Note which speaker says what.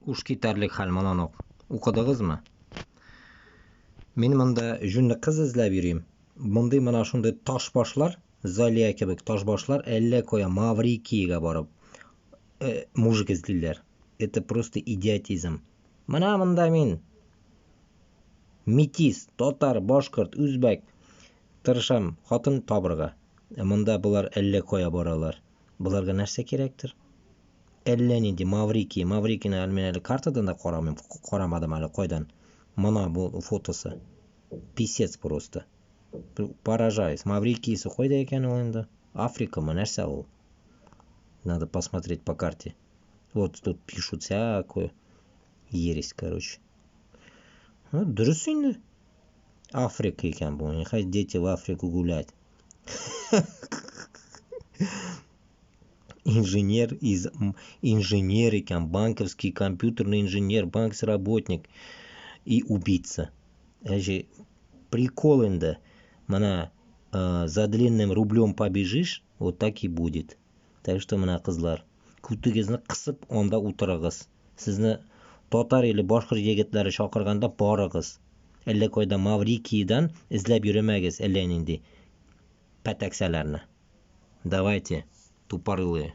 Speaker 1: Уш китәрлек хәл моннан ук. Укыдыгызмы? Мин монда җүнле кыз эзләп йөрим. Мондый менә шундый ташбашлар, Залия кебек ташбашлар әллә кая Маврикиягә барып мужик эзлиләр. Это просто идиотизм. Менә монда мин метис, татар, башкорт, үзбәк тырышам хатын табырга. Ә монда болар әллә кая баралар. Боларга нәрсә кирәктер? Әллә нинди Маврикий, Маврикийны әле мин әле картадан да карамыйм, карамадым әле кайдан. Мына бу фотосы. Писец просто. Поражаюсь. Маврикийсы кайда икән ул инде? Африкамы, нәрсә ул? Надо посмотреть по карте. Вот тут пишут всякую ересь, короче. Ну, дөрес инде. Африка икән бу. Нехай дети в Африку гулять. Инженер из инженер икән, банковский компьютерный инженер, банковский работник и убийца. Әже прикол инде. Менә за длинным рублем побежишь, вот так и будет. Так что менә кызлар, күтегезне кысып анда утырыгыз. Сезне татар или башкорт егетләре чакырганда барыгыз. Әллә кайда Маврикийдан эзләп йөрмәгез әллә нинди пәтәксәләрне. Давайте, тупорылые.